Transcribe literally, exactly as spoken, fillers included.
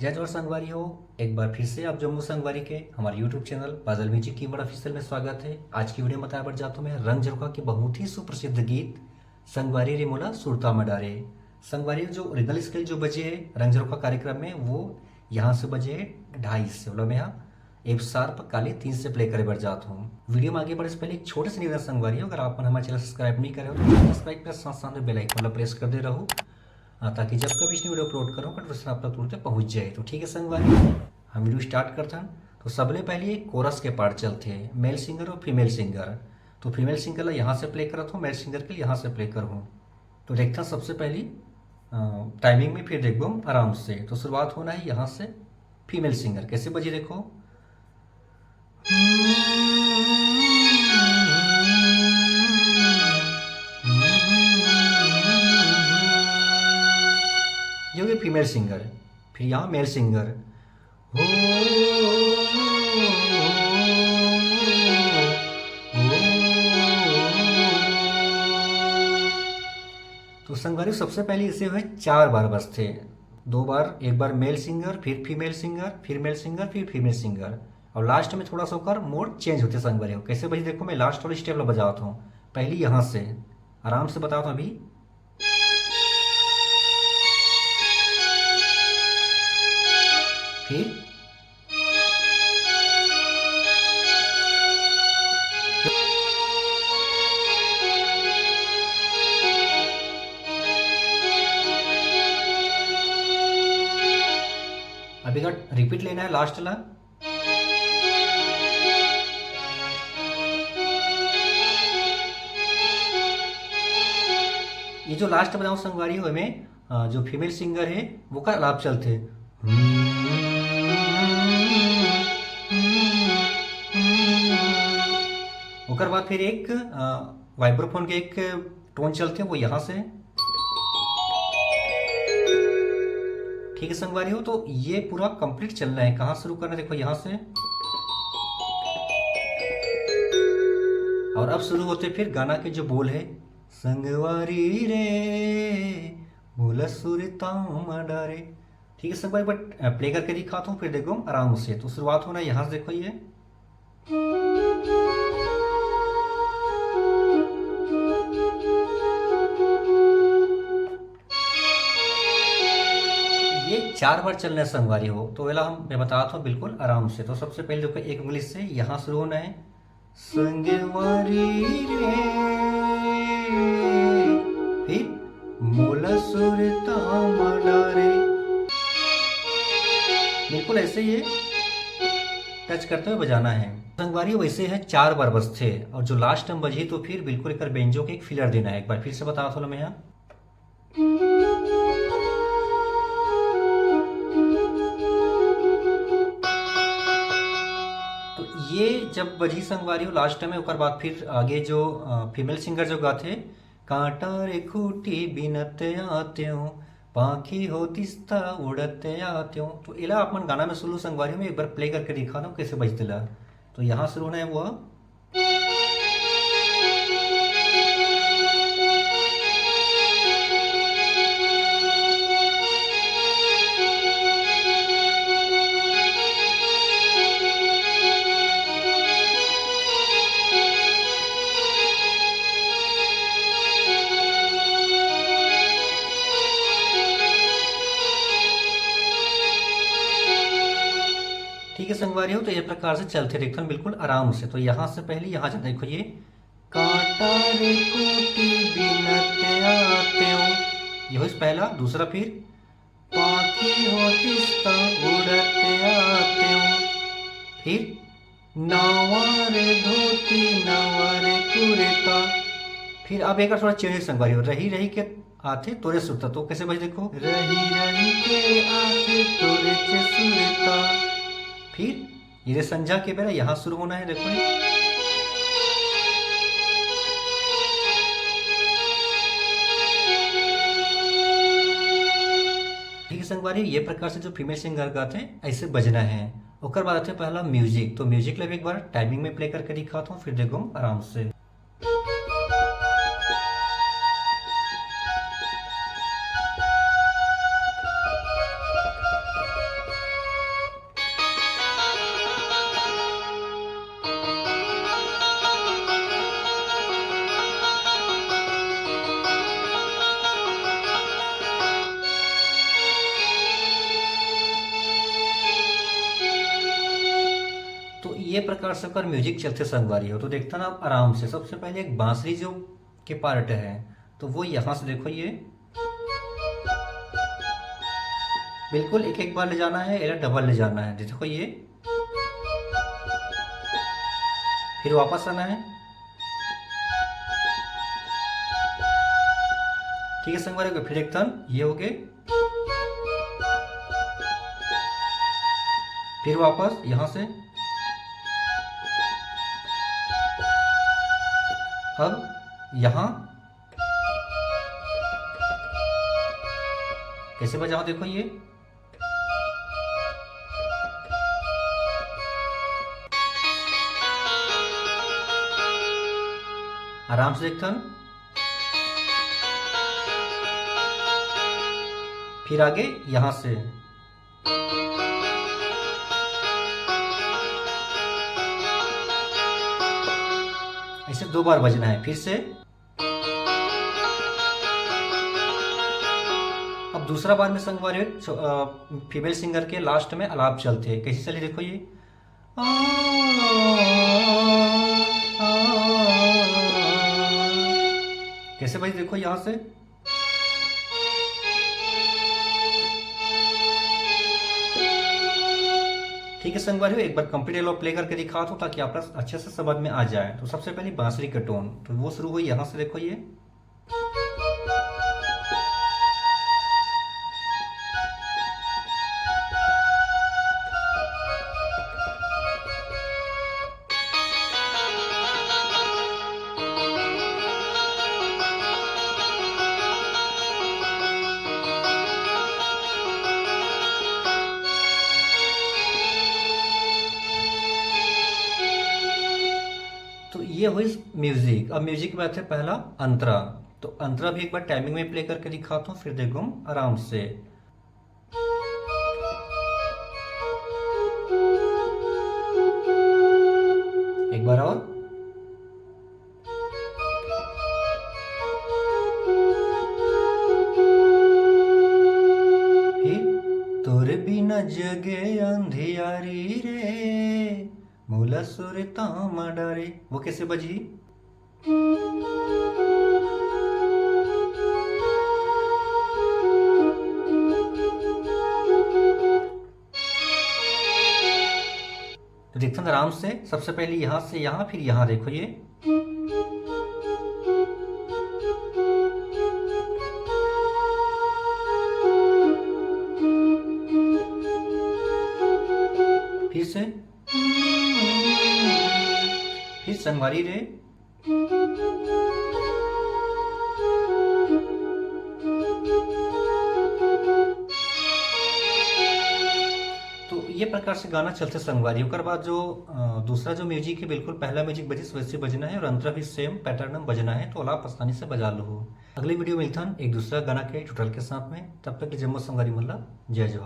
जय जोहार संगवारी हो, एक बार फिर से आप जम्मो संगवारी के हमारे YouTube चैनल बादल म्यूजिक कीबोर्ड ऑफिशियल में स्वागत है। आज की वीडियो में बताए बर जात हों मैं रंग झरोखा के बहुत ही सुप्रसिद्ध गीत संगवारी रे मोला सुरता म डारे। संगवारी, जो ओरिजिनल स्केल जो बजे है रंग झरोखा कार्यक्रम में, वो यहाँ से बजे है ढाई से, मतलब मैं यहाँ एफ शार्प काली तीन से प्ले करे बर जात हों। वीडियो में आगे बढ़े से पहले एक छोटे से निवेदन संगवारी हो, अगर आप मन हमारे चैनल सब्सक्राइब नहीं करे हो तो सब्सक्राइब कर साथ साथ में बेल आइकन ला प्रेस कर दे रहो, हाँ, ताकि जब कभी इसने वीडियो अपलोड करूँ नोटिफिकेशन आप तक तुरंत पहुँच जाए। तो ठीक है संगवारी, हम वीडियो स्टार्ट करथन। तो सबले पहले एक कोरस के पार्ट चलथे, मेल सिंगर और फीमेल सिंगर। तो फीमेल सिंगर ला यहाँ से प्ले करत हों, मेल सिंगर के लिए यहाँ से प्ले करहूँ। तो देखथन सबसे पहली टाइमिंग में, फिर देखबो हम आराम से। तो शुरुआत होना है यहाँ से फीमेल सिंगर। कैसे बजी देखो, ये हो गई फीमेल सिंगर, फिर यहाँ मेल सिंगर। तो संगवारी, सबसे पहले इसे हुए चार बार बजथे, दो बार, एक बार मेल सिंगर, फिर फीमेल सिंगर, फिर मेल सिंगर, फिर फीमेल सिंगर, और लास्ट में थोड़ा सा ओकर मोड चेंज होथे संगवारी हो। कैसे बजी देखो, मैं लास्ट वाली स्टेप ला बजावत हों, पहली यहाँ से आराम से बतावत हों अभी। फिर अभी अगर रिपीट लेना है लास्ट ला, ये जो लास्ट बजावत हों संगवारी हो, एमे अ, जो फीमेल सिंगर है, वो का आलाप चलथे। ओकर बाद फिर एक वाइब्रोफोन के एक टोन चलथे, वो यहाँ से। ठीक है संगवारी हो, तो ये पूरा कंप्लीट चलना है। कहाँ शुरू करना है? देखो यहाँ से, और अब शुरू होथे फिर गाना के जो बोल है, संगवारी रे मोला सुरता म डारे। ठीक है संगवारी, बट प्ले करके दिखाता हूँ, फिर देखो आराम से। तो शुरुआत होना है यहाँ से, देखो ये। ये चार बार चलना है संगवारी हो, तो एला हम, मैं बताता हूँ बिल्कुल आराम से। तो सबसे पहले देखो एक उंगली से यहाँ शुरू होना है, संगवारी रे, फिर मोला सुरता म डारे। बिल्कुल ऐसे ही टच करते हुए बजाना है। संगवारी वैसे है चार बार बजथे, और जो लास्ट में बजी तो फिर बिल्कुल एक बेंजो के एक फिलर देना है। एक बार फिर से बता दो मैं यहाँ। तो ये जब बजी संगवारी हो लास्ट में, ओकर बाद फिर आगे जो फीमेल सिंगर जो गाथे, कांटा रे खूंटी बिनत आतेव, पाखी होतिस त उड़त आतेव। तो एला आप मन गाना में सुन लो संगवारी हो, मैं एक बार प्ले करके दिखा दूँ कैसे बजथे ला। तो यहाँ शुरू होना है वो। ठीक है संगवारी हो, तो ये प्रकार से चलते देखथन बिल्कुल आराम से। तो यहाँ से पहले यहाँ से देखो ये, कांटा रे खूंटी बिनत आतेव, ये हो पहला। दूसरा फिर, पाखी होतिस त उड़त आतेव, फिर नवा रे धोती नवा रे कुर्ता। फिर अब एक थोड़ा चेंज संगवारी हो, रही रही के आथे तोरे सुरता। तो कैसे बजे देखो, रही रही के आथे तोरे चे सुरता। फिर ये रे संझा के बेरा यहाँ शुरू होना है, देखो ये। ठीक है संगवारी, ये प्रकार से जो फीमेल सिंगर गाथे ऐसे बजना है। ओकर बाद आथे पहला म्यूजिक। तो म्यूजिक ला भी एक बार टाइमिंग में प्ले करके दिखाता हूँ, फिर देखो आराम से। ये प्रकार से ओकर म्यूजिक चलथे संगवारी हो। तो देखथन आप आराम से, सबसे पहले एक बांसुरी जो के पार्ट है, तो वो यहाँ से देखो, ये बिल्कुल एक एक बार ले जाना है, एला डबल ले जाना है। देखो ये, फिर वापस आना है। ठीक है संगवारी हो, फिर एक टर्न ये हो गए, फिर वापस यहाँ से, अब यहाँ कैसे बजाओ, देखो ये आराम से एक टर्न, फिर आगे यहाँ से ऐसे दो बार बजना है। फिर से अब दूसरा बार में संगवारी हो, फीमेल सिंगर के लास्ट में अलाप चलथे। कैसे चली, देखो ये। कैसे भाई, देखो यहाँ से। ठीक है संगवारी हो, एक बार कंप्लीट एलो प्ले करके दिखा दो, ताकि आप लोग अच्छे से समझ में आ जाए। तो सबसे पहले बांसुरी का टोन, तो वो शुरू हुई यहाँ से, देखो ये। तो ये हुई म्यूजिक। अब म्यूजिक में आथे पहला अंतरा। तो अंतरा भी एक बार टाइमिंग में प्ले करके दिखाता हूँ, फिर देखो आराम से। एक बार और। फिर, तोर बिना जगे अंधियारी रे, मोला सुरता मा डारे, वो कैसे बजी? तो देखते हैं आराम से, सबसे पहले यहाँ से यहाँ, फिर यहाँ देखो ये। फिर से, फिर संगवारी रे। तो ये प्रकार से गाना चलते संगवारी। ओकर बाद जो, अ, दूसरा जो म्यूजिक है, बिल्कुल पहला म्यूजिक बजिस वैसे बजना है और अंतरा भी सेम पैटर्न में बजना है, तो अलाप आसानी से बजा लो। अगले वीडियो मिलथन एक दूसरा गाना के ट्यूटोरियल के साथ में। तब तक के जम्मो संगवारी मन ला जय जोहार।